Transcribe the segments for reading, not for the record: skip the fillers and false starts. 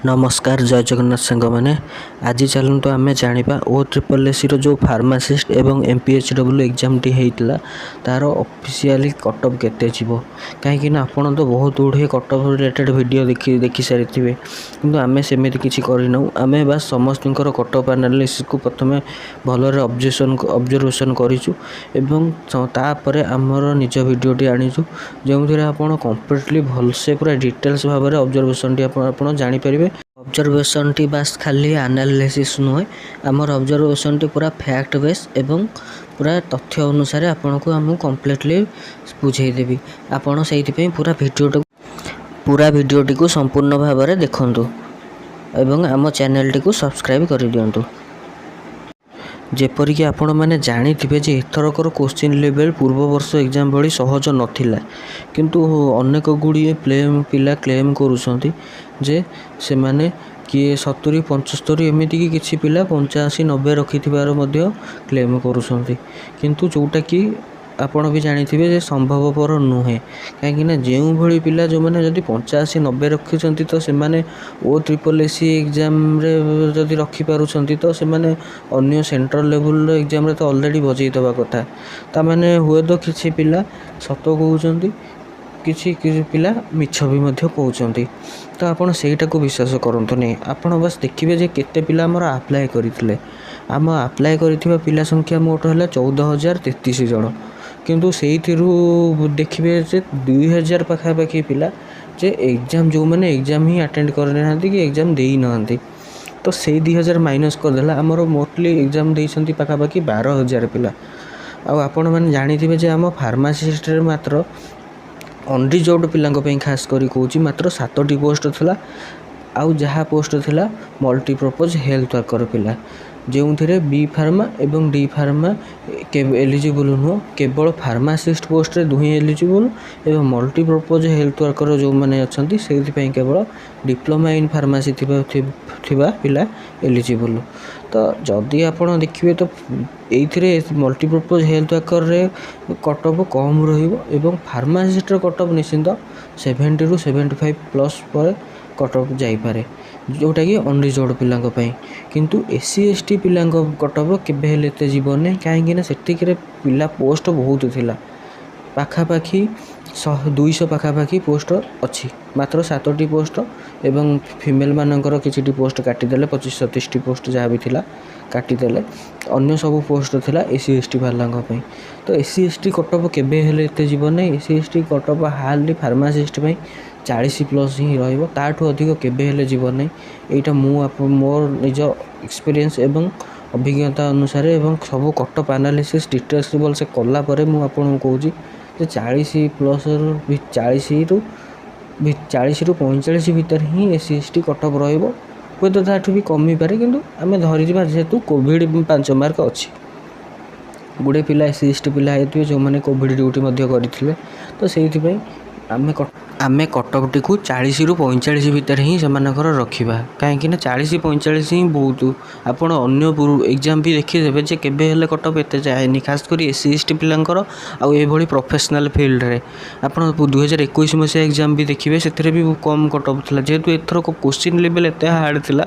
ନମସ୍କାର, ଜୟ ଜଗନ୍ନାଥ ସାଙ୍ଗମାନେ। ଆଜି ଚାଲନ୍ତୁ ଆମେ ଜାଣିବା ଓ ଟ୍ରିପଲ୍ ଏସ୍ ସିର ଯେଉଁ ଫାର୍ମାସିଷ୍ଟ ଏବଂ ଏମ୍ ପି ଏଚ୍ ଡବ୍ଲ୍ୟୁ ଏକ୍ଜାମ୍ଟି ହେଇଥିଲା, ତା'ର ଅଫିସିଆଲି କଟ୍ ଅଫ୍ କେତେ ଯିବ। କାହିଁକିନା ଆପଣ ତ ବହୁତ ଗୁଡ଼ିଏ କଟ୍ ଅଫ୍ ରିଲେଟେଡ଼୍ ଭିଡ଼ିଓ ଦେଖି ସାରିଥିବେ, କିନ୍ତୁ ଆମେ ସେମିତି କିଛି କରିନାହୁଁ। ଆମେ ବାସ୍ ସମସ୍ତଙ୍କର କଟ୍ ଅଫ୍ ଆନାଲିସିସ୍କୁ ପ୍ରଥମେ ଭଲରେ ଅବଜରଭେସନ୍ କରିଛୁ ଏବଂ ତାପରେ ଆମର ନିଜ ଭିଡ଼ିଓଟି ଆଣିଛୁ, ଯେଉଁଥିରେ ଆପଣ କମ୍ପ୍ଲିଟଲି ଭଲସେ ପୁରା ଡିଟେଲ୍ସ ଭାବରେ ଅବଜରଭେସନ୍ଟି ଆପଣ ଜାଣିପାରିବେ। ଅବଜରଭେସନ୍ଟି ବାସ୍ ଖାଲି ଆନାଲିସିସ୍ ନୁହେଁ, ଆମର ଅବଜରଭେସନ୍ଟି ପୁରା ଫ୍ୟାକ୍ଟ ବେସ୍ ଏବଂ ପୁରା ତଥ୍ୟ ଅନୁସାରେ ଆପଣଙ୍କୁ ମୁଁ କମ୍ପ୍ଲିଟଲି ବୁଝେଇଦେବି। ଆପଣ ସେଇଥିପାଇଁ ପୁରା ଭିଡ଼ିଓଟିକୁ ସମ୍ପୂର୍ଣ୍ଣ ଭାବରେ ଦେଖନ୍ତୁ ଏବଂ ଆମ ଚ୍ୟାନେଲଟିକୁ ସବସ୍କ୍ରାଇବ୍ କରିଦିଅନ୍ତୁ। ଯେପରିକି ଆପଣମାନେ ଜାଣିଥିବେ ଯେ ଏଥରକର କୋଶ୍ଚିନ୍ ଲେଭେଲ୍ ପୂର୍ବ ବର୍ଷ ଏକ୍ଜାମ୍ ଭଳି ସହଜ ନଥିଲା, କିନ୍ତୁ ଅନେକ ଗୁଡ଼ିଏ ପିଲା କ୍ଲେମ୍ କରୁଛନ୍ତି ଯେ ସେମାନେ କିଏ 70, 75, ଏମିତିକି କିଛି ପିଲା 85, 90 ରଖିଥିବାର ମଧ୍ୟ କ୍ଲେମ୍ କରୁଛନ୍ତି। କିନ୍ତୁ ଯେଉଁଟାକି ଆପଣ ବି ଜାଣିଥିବେ ଯେ ସମ୍ଭବପର ନୁହେଁ। କାହିଁକିନା ଯେଉଁଭଳି ପିଲା, ଯେଉଁମାନେ ଯଦି 85, 90 ରଖିଛନ୍ତି, ତ ସେମାନେ ଓ ଟ୍ରିପଲ୍ ଏସ୍ ସି ଏକ୍ଜାମ୍ରେ ଯଦି ରଖିପାରୁଛନ୍ତି, ତ ସେମାନେ ଅନ୍ୟ ସେଣ୍ଟ୍ରାଲ୍ ଲେଭେଲ୍ର ଏକ୍ଜାମ୍ରେ ତ ଅଲରେଡ଼ି ବଜେଇ ଦେବା କଥା। ତା'ମାନେ ହୁଏତ କିଛି ପିଲା ସତ କହୁଛନ୍ତି, କିଛି କିଛି ପିଲା ମିଛ ବି ମଧ୍ୟ କହୁଛନ୍ତି। ତ ଆପଣ ସେଇଟାକୁ ବିଶ୍ୱାସ କରନ୍ତୁନି। ଆପଣ ବାସ୍ ଦେଖିବେ ଯେ କେତେ ପିଲା ଆମର ଆପ୍ଲାଏ କରିଥିଲେ। ଆମ ଆପ୍ଲାଏ କରିଥିବା ପିଲା ସଂଖ୍ୟା ମୋଟ ହେଲା 14,033 ଜଣ। କିନ୍ତୁ ସେଇଥିରୁ ଦେଖିବେ ଯେ 2000 ପାଖାପାଖି ପିଲା ଯେ ଏକ୍ଜାମ୍, ଯେଉଁମାନେ ଏକ୍ଜାମ୍ ହିଁ ଆଟେଣ୍ଡ କରିନାହାନ୍ତି କି ଏକ୍ଜାମ୍ ଦେଇନାହାନ୍ତି। ତ ସେଇ 2000 ମାଇନସ୍ କରିଦେଲେ ଆମର ମୋଷ୍ଟଲି ଏକ୍ଜାମ୍ ଦେଇଛନ୍ତି ପାଖାପାଖି 12,000 ପିଲା। ଆଉ ଆପଣମାନେ ଜାଣିଥିବେ ଯେ ଆମ ଫାର୍ମାସିଷ୍ଟରେ ମାତ୍ର ଅନରିଜର୍ଭଡ଼ ପିଲାଙ୍କ ପାଇଁ ଖାସ୍ କରି କହୁଛି, ମାତ୍ର ସାତଟି ପୋଷ୍ଟ ଥିଲା। ଆଉ ଯାହା ପୋଷ୍ଟ ଥିଲା ମଲ୍ଟିପର୍ପଜ୍ ହେଲ୍ଥ ୱାର୍କର ପିଲା, ଯେଉଁଥିରେ ବି ଫାର୍ମା ଏବଂ ଡି ଫାର୍ମା ଏଲିଜିବୁଲ୍ ନୁହଁ। କେବଳ ଫାର୍ମାସିଷ୍ଟ ପୋଷ୍ଟରେ ଦୁହେଁ ଏଲିଜିବୁଲ୍ ଏବଂ ମଲ୍ଟିପର୍ପଜ୍ ହେଲ୍ଥ ୱାର୍କର ଯେଉଁମାନେ ଅଛନ୍ତି, ସେଇଥିପାଇଁ କେବଳ ଡିପ୍ଲୋମା ଇନ୍ ଫାର୍ମାସି ଥିବା ପିଲା ଏଲିଜିବୁଲ୍। ତ ଯଦି ଆପଣ ଦେଖିବେ, ତ ଏଇଥିରେ ମଲ୍ଟିପର୍ପଜ୍ ହେଲ୍ଥ ୱାର୍କରରେ କଟ୍ ଅଫ୍ କମ୍ ରହିବ ଏବଂ ଫାର୍ମାସିଷ୍ଟର କଟ୍ ଅଫ୍ ନିଶ୍ଚିନ୍ତ 70ରୁ 75 ପ୍ଲସ୍ ପରେ କଟ୍ ଅଫ୍ ଯାଇପାରେ, ଯେଉଁଟାକି ଅନରିଜର୍ଭଡ଼ ପିଲାଙ୍କ ପାଇଁ। କିନ୍ତୁ ଏସ୍ ସି, ଏସ୍ ଟି ପିଲାଙ୍କ କଟ୍ ଅଫ୍ କେବେ ହେଲେ ଏତେ ଯିବନି। କାହିଁକିନା ସେତିକିରେ ପିଲା ପୋଷ୍ଟ ବହୁତ ଥିଲା, ପାଖାପାଖି 100, 200 ପାଖାପାଖି ପୋଷ୍ଟ ଅଛି, ମାତ୍ର ସାତଟି ପୋଷ୍ଟ ଏବଂ ଫିମେଲମାନଙ୍କର କିଛିଟି ପୋଷ୍ଟ କାଟିଦେଲେ, 25, 27ଟି ପୋଷ୍ଟ ଯାହା ବି ଥିଲା କାଟିଦେଲେ, ଅନ୍ୟ ସବୁ ପୋଷ୍ଟ ଥିଲା ଏସ୍ ସି, ଏସ୍ ଟି ବାଲାଙ୍କ ପାଇଁ। ତ S C, S T cut off କେବେ ହେଲେ ଏତେ ଯିବ ନାହିଁ। S C, S T cut off hardly pharmacist ପାଇଁ 40 ପ୍ଲସ୍ ହିଁ ରହିବ, ତା'ଠୁ ଅଧିକ କେବେ ହେଲେ ଯିବ ନାହିଁ। ଏଇଟା ମୁଁ ମୋର ନିଜ ଏକ୍ସପିରିଏନ୍ସ ଏବଂ ଅଭିଜ୍ଞତା ଅନୁସାରେ ଏବଂ ସବୁ କଟ୍ ଅଫ୍ ଆନାଲିସିସ୍ ଡିଟେଲ୍ସ ଭଲସେ କଲା ପରେ ମୁଁ ଆପଣଙ୍କୁ କହୁଛି ଯେ 40 ପ୍ଲସ୍ରୁ, 40ରୁ 45 ଭିତରେ ହିଁ S C, S T cut off ରହିବ। ହୁଏତ ତା'ଠୁ ବି କମିପାରେ, କିନ୍ତୁ ଆମେ ଧରିଯିବା, ଯେହେତୁ କୋଭିଡ଼ 5 ମାର୍କ ଅଛି। ଗୁଡ଼ିଏ ପିଲା ଏସ୍ ସି, ଏସ୍ ଟି ପିଲା ହେଇଥିବେ ଯେଉଁମାନେ କୋଭିଡ଼ ଡ୍ୟୁଟି ମଧ୍ୟ କରିଥିଲେ। ତ ସେଇଥିପାଇଁ ଆମେ କଟ୍ ଅଫ୍ଟିକୁ 40ରୁ 45 ଭିତରେ ହିଁ ସେମାନଙ୍କର ରଖିବା। କାହିଁକିନା 40, 45 ହିଁ ବହୁତ। ଆପଣ ଅନ୍ୟ ଏକ୍ଜାମ୍ ବି ଦେଖିଦେବେ ଯେ କେବେ ହେଲେ କଟ୍ ଅଫ୍ ଏତେ ଯାଏନି, ଖାସ୍ କରି ଏସ୍ ସି, ଏସ୍ ଟି ପିଲାଙ୍କର। ଆଉ ଏଭଳି ପ୍ରଫେସନାଲ୍ ଫିଲ୍ଡରେ ଆପଣ 2021 ମସିହା ଏକ୍ଜାମ୍ ବି ଦେଖିବେ, ସେଥିରେ ବି କମ୍ କଟ୍ ଅଫ୍ ଥିଲା। ଯେହେତୁ ଏଥରକ କୋଶ୍ଚିନ୍ ଲେଭେଲ୍ ଏତେ ହାର୍ଡ଼ ଥିଲା,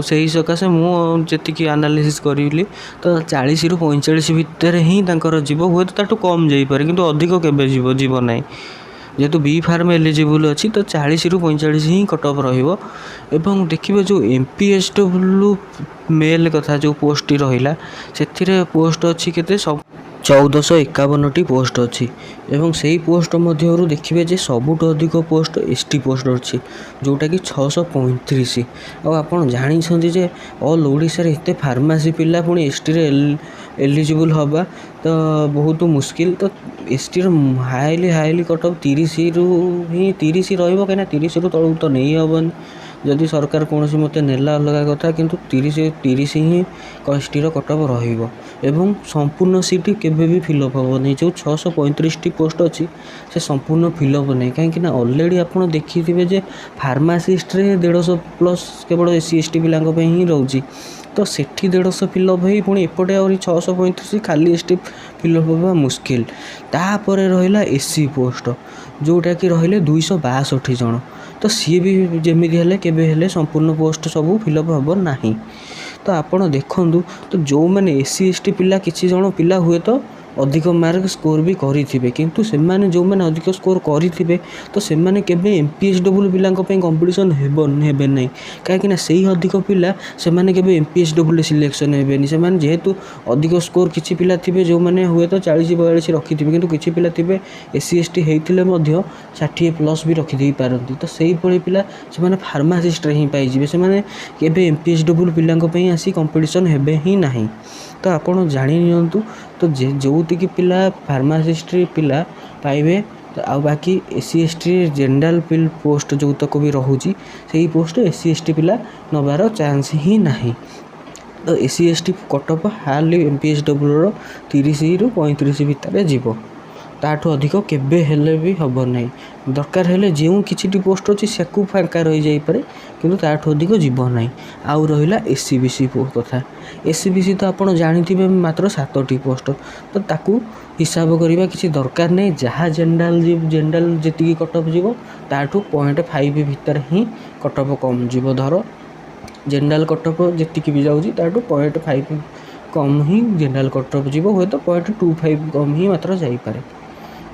ସେହି ସକାଶେ ମୁଁ ଯେତିକି ଆନାଲିସିସ୍ କରିଲି, ତ 40ରୁ 45 ଭିତରେ ହିଁ ତାଙ୍କର ଯିବ। ହୁଏତ ତା'ଠୁ କମ୍ ଯାଇପାରେ, କିନ୍ତୁ ଅଧିକ କେବେ ଯିବ ନାହିଁ। ଯେହେତୁ ବି ଫାର୍ମ ଏଲିଜିବୁଲ୍ ଅଛି, ତ 40ରୁ 45 ହିଁ କଟ୍ ଅଫ୍ ରହିବ। ଏବଂ ଦେଖିବେ ଯେଉଁ M P H W mail କଥା, ଯେଉଁ ପୋଷ୍ଟଟି ରହିଲା, ସେଥିରେ ପୋଷ୍ଟ ଅଛି କେତେ? 1451ଟି ପୋଷ୍ଟ ଅଛି। ଏବଂ ସେଇ ପୋଷ୍ଟ ମଧ୍ୟରୁ ଦେଖିବେ ଯେ ସବୁଠୁ ଅଧିକ ପୋଷ୍ଟ ଏସ୍ ଟି ପୋଷ୍ଟ ଅଛି, ଯେଉଁଟାକି 635। ଆଉ ଆପଣ ଜାଣିଛନ୍ତି ଯେ ଅଲ୍ ଓଡ଼ିଶାରେ ଏତେ ଫାର୍ମାସି ପିଲା ପୁଣି ଏସ୍ ଟିରେ ଏଲିଜିବୁଲ୍ ହେବା ତ ବହୁତ ମୁସ୍କିଲ। ତ ଏସ୍ ଟିର ହାଇଲି କଟ୍ ଅଫ୍ 30ରୁ ହିଁ 30 ରହିବ। କାହିଁକିନା 30ରୁ ତଳକୁ ତ ନେଇ ହେବନି। ଯଦି ସରକାର କୌଣସି ମତେ ନେଲା, ଅଲଗା କଥା। କିନ୍ତୁ 30 ହିଁ ଏସ୍ ଟିର କଟ୍ ଅଫ୍ ରହିବ ଏବଂ ସମ୍ପୂର୍ଣ୍ଣ ସିଟ୍ କେବେ ବି ଫିଲ୍ଅପ୍ ହେବନି। ଯେଉଁ 635ଟି ପୋଷ୍ଟ ଅଛି, ସେ ସମ୍ପୂର୍ଣ୍ଣ ଫିଲ୍ଅପ୍ ନାହିଁ। କାହିଁକିନା ଅଲରେଡ଼ି ଆପଣ ଦେଖିଥିବେ ଯେ ଫାର୍ମାସିଷ୍ଟରେ 150 ପ୍ଲସ୍ କେବଳ ଏସ୍ ସି, ଏସ୍ ଟି ପିଲାଙ୍କ ପାଇଁ ହିଁ ରହୁଛି। ତ ସେଠି 150 ଫିଲ୍ଅପ୍ ହେଇ ପୁଣି ଏପଟେ ଆହୁରି 635 ଖାଲି ଏସ୍ ଟି ଫିଲ୍ଅପ୍ ହେବା ମୁସ୍କିଲ। ତାପରେ ରହିଲା ଏସ୍ ସି ପୋଷ୍ଟ, ଯେଉଁଟାକି ରହିଲେ 262 ଜଣ। ତ ତ ସିଏ ବି ଯେମିତି ହେଲେ କେବେ ହେଲେ ସମ୍ପୂର୍ଣ୍ଣ ପୋଷ୍ଟ ସବୁ ଫିଲ୍ଅପ୍ ହେବ ନାହିଁ। ତ ଆପଣ ଦେଖନ୍ତୁ, ତ ଯେଉଁମାନେ ଏସ୍ ସି, ଏସ୍ ଟି ପିଲା, କିଛି ଜଣ ପିଲା ହୁଏତ ଅଧିକ ମାର୍କ ସ୍କୋର ବି କରିଥିବେ, କିନ୍ତୁ ସେମାନେ ଯେଉଁମାନେ ଅଧିକ ସ୍କୋର କରିଥିବେ, ତ ସେମାନେ କେବେ ଏମ୍ ପି ଏଚ୍ ଡବ୍ଲ୍ୟୁ ପିଲାଙ୍କ ପାଇଁ କମ୍ପିଟିସନ୍ ହେବେ ନାହିଁ। କାହିଁକିନା ସେଇ ଅଧିକ ପିଲା, ସେମାନେ କେବେ ଏମ୍ ପି ଏଚ୍ ଡବ୍ଲ୍ୟୁରେ ସିଲେକ୍ସନ୍ ହେବେନି। ସେମାନେ ଯେହେତୁ ଅଧିକ ସ୍କୋର, କିଛି ପିଲା ଥିବେ ଯେଉଁମାନେ ହୁଏତ 40 42 ରଖିଥିବେ, କିନ୍ତୁ କିଛି ପିଲା ଥିବେ ଏସ୍ ସି, ଏସ୍ ଟି ହେଇଥିଲେ ମଧ୍ୟ 60 ପ୍ଲସ୍ ବି ରଖିଦେଇ ପାରନ୍ତି। ତ ସେଇଭଳି ପିଲା ସେମାନେ ଫାର୍ମାସିଷ୍ଟରେ ହିଁ ପାଇଯିବେ। ସେମାନେ କେବେ ଏମ୍ ପି ଏଚ୍ ଡବ୍ଲ୍ୟୁ ପିଲାଙ୍କ ପାଇଁ ଆସି କମ୍ପିଟିସନ୍ ହେବେ ହିଁ ନାହିଁ। ତ ଆପଣ ଜାଣି ନିଅନ୍ତୁ, ତ ଯେଉଁତିକି ପିଲା ଫାର୍ମାସିଷ୍ଟ ପିଲା ପାଇବେ, ଆଉ ବାକି S C, S T general post ଯେଉଁତକ ବି ରହୁଛି, ସେଇ post S C, S T ପିଲା ନେବାର ଚାନ୍ସ ହିଁ ନାହିଁ। ତ S C, S T cut off hardly M P H ଡବ୍ଲ୍ୟୁର 30ରୁ 35 ଭିତରେ ଯିବ, ତାଠୁ ଅଧିକ କେବେ ହେଲେ ବି ହେବ ନାହିଁ। ଦରକାର ହେଲେ ଯେଉଁ କିଛିଟି ପୋଷ୍ଟ ଅଛି, ସେକୁ ଫାଙ୍କା ରହିଯାଇପାରେ, କିନ୍ତୁ ତାଠୁ ଅଧିକ ଯିବ ନାହିଁ। ଆଉ ରହିଲା ଏସ୍ ଇ ବି ସି କଥା। ଏସ୍ ଇ ବି ସି ତ ଆପଣ ଜାଣିଥିବେ, ମାତ୍ର ସାତଟି ପୋଷ୍ଟ। ତ ତାକୁ ହିସାବ କରିବା କିଛି ଦରକାର ନାହିଁ। ଯାହା ଜେନେରାଲ ଯେତିକି କଟ୍ ଅଫ୍ ଯିବ, ତାଠୁ 0.5 ଭିତରେ ହିଁ କଟ୍ ଅଫ୍ କମ୍ ଯିବ। ଧର ଜେନେରାଲ କଟ୍ ଅଫ୍ ଯେତିକି ବି ଯାଉଛି, ତାଠୁ 0.5 କମ୍ ହିଁ ଜେନେରାଲ କଟ୍ ଅଫ୍ ଯିବ, ହୁଏତ 0.25 କମ୍ ହିଁ ମାତ୍ର ଯାଇପାରେ।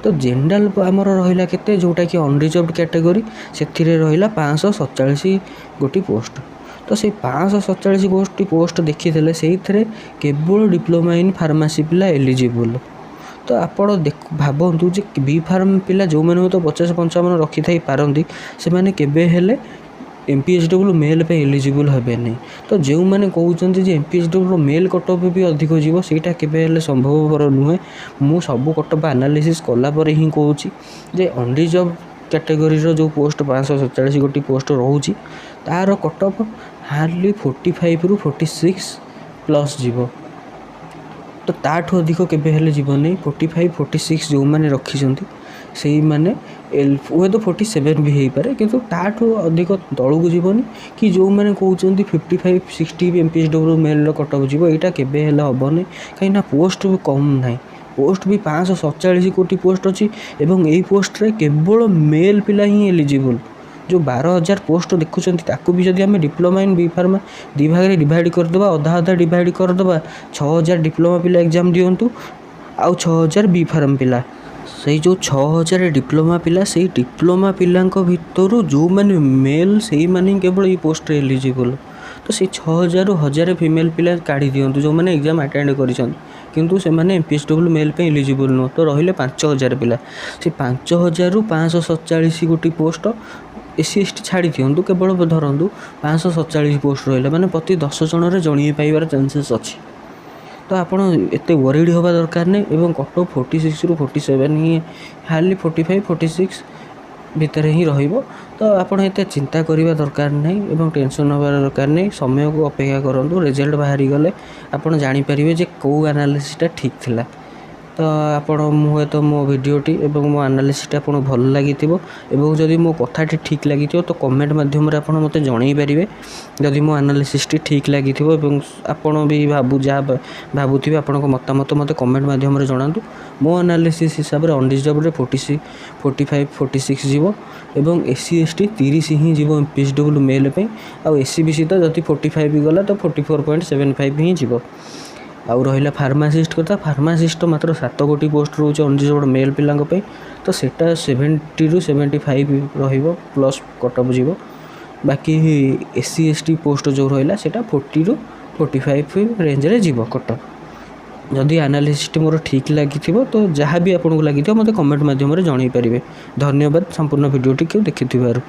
ତ ଜେନେରାଲ ଆମର ରହିଲା କେତେ, ଯେଉଁଟାକି ଅନରିଜର୍ଭ କ୍ୟାଟେଗୋରୀ, ସେଥିରେ ରହିଲା 547 ଗୋଟି ପୋଷ୍ଟ। ତ ସେଇ 547 ଗୋଟି ପୋଷ୍ଟ ଦେଖିଦେଲେ, ସେଇଥିରେ କେବଳ ଡିପ୍ଲୋମା ଇନ୍ ଫାର୍ମାସି ପିଲା ଏଲିଜିବୁଲ୍। ତ ଆପଣ ଭାବନ୍ତୁ ଯେ ବି ଫାର୍ମ ପିଲା ଯେଉଁମାନେ ହୁଏତ 50 55 ରଖିଥାଇ ପାରନ୍ତି, ସେମାନେ କେବେ ହେଲେ M P H W mail ପାଇଁ ଏଲିଜିବୁଲ୍ ହେବେନି। ତ ଯେଉଁମାନେ କହୁଛନ୍ତି ଯେ M P H W mail cut off ବି ଅଧିକ ଯିବ, ସେଇଟା କେବେ ହେଲେ ସମ୍ଭବପର ନୁହେଁ। ମୁଁ ସବୁ କଟ୍ ଅଫ୍ ଆନାଲିସିସ୍ କଲା ପରେ ହିଁ କହୁଛି ଯେ ଅନରିଜର୍ଭ କ୍ୟାଟେଗୋରୀର ଯେଉଁ ପୋଷ୍ଟ 547 ଗୋଟି ପୋଷ୍ଟ ରହୁଛି, ତା'ର କଟ୍ ଅଫ୍ ହାର୍ଡ଼ଲି 45ରୁ 46 ପ୍ଲସ୍ ଯିବ। ତ ତାଠୁ ଅଧିକ କେବେ ହେଲେ ଯିବନି। 45, 46 ଯେଉଁମାନେ ରଖିଛନ୍ତି, ସେଇମାନେ, ହୁଏତ 47 ବି ହେଇପାରେ, କିନ୍ତୁ ତାଠୁ ଅଧିକ ତଳକୁ ଯିବନି। କି ଯେଉଁମାନେ କହୁଛନ୍ତି 55, 60 B M P H W ମେଲ୍ର କଟ୍ ଅଫ୍ ଯିବ, ଏଇଟା କେବେ ହେଲେ ହେବନି। କାହିଁକିନା ପୋଷ୍ଟ ବି କମ୍ ନାହିଁ। ପୋଷ୍ଟ ବି 547 ଗୋଟି ପୋଷ୍ଟ ଅଛି ଏବଂ ଏଇ ପୋଷ୍ଟରେ କେବଳ ମେଲ୍ ପିଲା ହିଁ ଏଲିଜିବୁଲ୍। ଯେଉଁ 12,000 ପୋଷ୍ଟ ଦେଖୁଛନ୍ତି, ତାକୁ ବି ଯଦି ଆମେ ଡିପ୍ଲୋମା ଇନ୍ ବି ଫାର୍ମା ଦୁଇ ଭାଗରେ ଡିଭାଇଡ଼ କରିଦେବା, ଅଧା ଅଧା ଡିଭାଇଡ଼ କରିଦେବା, 6,000 ଡିପ୍ଲୋମା ପିଲା ଏକ୍ଜାମ୍ ଦିଅନ୍ତୁ ଆଉ 6,000 ବି ଫାର୍ମ ପିଲା, ସେଇ ଯେଉଁ 6,000 ଡିପ୍ଲୋମା ପିଲା, ସେଇ ଡିପ୍ଲୋମା ପିଲାଙ୍କ ଭିତରୁ ଯେଉଁମାନେ ମେଲ୍, ସେଇମାନେ ହିଁ କେବଳ ଏଇ ପୋଷ୍ଟରେ ଏଲିଜିବୁଲ୍। ତ ସେଇ 6,000ରୁ 1,000 ଫିମେଲ୍ ପିଲା କାଢ଼ି ଦିଅନ୍ତୁ, ଯେଉଁମାନେ ଏକ୍ଜାମ୍ ଆଟେଣ୍ଡ କରିଛନ୍ତି କିନ୍ତୁ ସେମାନେ M P H W mail ପାଇଁ ଏଲିଜିବୁଲ୍ ନୁହଁ, ତ ରହିଲେ 5,000 ପିଲା। ସେ 5,000ରୁ 547 ଗୋଟି post, S C, S T ଛାଡ଼ି ଦିଅନ୍ତୁ, କେବଳ ଧରନ୍ତୁ 547 ପୋଷ୍ଟ ରହିଲା, ମାନେ ପ୍ରତି 10 ଜଣରେ ଜଣିଏ ପାଇବାର ଚାନ୍ସେସ୍ ଅଛି। ତ ଆପଣ ଏତେ ୱରିଡ଼ ହେବା ଦରକାର ନାହିଁ ଏବଂ କଟ୍ ଅଫ୍ 46ରୁ 47 ହିଁ, ହାର୍ଡ଼ଲି 45, 46 ଭିତରେ ହିଁ ରହିବ। ତ ଆପଣ ଏତେ ଚିନ୍ତା କରିବା ଦରକାର ନାହିଁ ଏବଂ ଟେନସନ୍ ହେବାର ଦରକାର ନାହିଁ। ସମୟକୁ ଅପେକ୍ଷା କରନ୍ତୁ। ରେଜଲ୍ଟ ବାହାରିଗଲେ ଆପଣ ଜାଣିପାରିବେ ଯେ କେଉଁ ଆନାଲିସିସ୍ଟା ଠିକ୍ ଥିଲା। ତ ଆପଣ ମୁଁ ହୁଏତ ମୋ ଭିଡ଼ିଓଟି ଏବଂ ମୋ ଆନାଲିସିସ୍ଟା ଆପଣଙ୍କୁ ଭଲ ଲାଗିଥିବ ଏବଂ ଯଦି ମୋ କଥାଟି ଠିକ୍ ଲାଗିଥିବ, ତ କମେଣ୍ଟ ମାଧ୍ୟମରେ ଆପଣ ମୋତେ ଜଣାଇ ପାରିବେ। ଯଦି ମୋ ଆନାଲିସିସ୍ଟି ଠିକ୍ ଲାଗିଥିବ ଏବଂ ଆପଣ ବି ଯାହା ଭାବୁଥିବେ, ଆପଣଙ୍କ ମତାମତ ମୋତେ କମେଣ୍ଟ ମାଧ୍ୟମରେ ଜଣାନ୍ତୁ। ମୋ ଆନାଲିସିସ୍ ହିସାବରେ ଅନରିଜର୍ଭରେ 45, 46 ଯିବ ଏବଂ ଏସ୍ ସି, ଏସ୍ ଟି 30 ହିଁ ଯିବ M P H W mail ପାଇଁ। ଆଉ ଏସ୍ ଇ ବି ସି ତ ଯଦି 45 ଗଲା, ତ 44.75 ହିଁ ଯିବ। ଆଉ ରହିଲା ଫାର୍ମାସିଷ୍ଟ କଥା। ଫାର୍ମାସିଷ୍ଟ ମାତ୍ର ସାତ ଗୋଟି ପୋଷ୍ଟ ରହୁଛି ଅନରିଜର୍ଭ ମେଲ୍ ପିଲାଙ୍କ ପାଇଁ। ତ ସେଇଟା 70ରୁ 75 ରହିବ, ପ୍ଲସ୍ କଟ୍ ଅଫ୍ ଯିବ। ବାକି S C, S T post ଯେଉଁ ରହିଲା, ସେଇଟା 40ରୁ 45 ରେଞ୍ଜରେ ଯିବ କଟ୍ ଅଫ୍। ଯଦି ଆନାଲିସିସ୍ଟି ମୋର ଠିକ୍ ଲାଗିଥିବ, ତ ଯାହା ବି ଆପଣଙ୍କୁ ଲାଗିଥିବ, ମୋତେ କମେଣ୍ଟ ମାଧ୍ୟମରେ ଜଣାଇ ପାରିବେ। ଧନ୍ୟବାଦ ସମ୍ପୂର୍ଣ୍ଣ ଭିଡ଼ିଓଟିକୁ ଦେଖିଥିବାରୁ।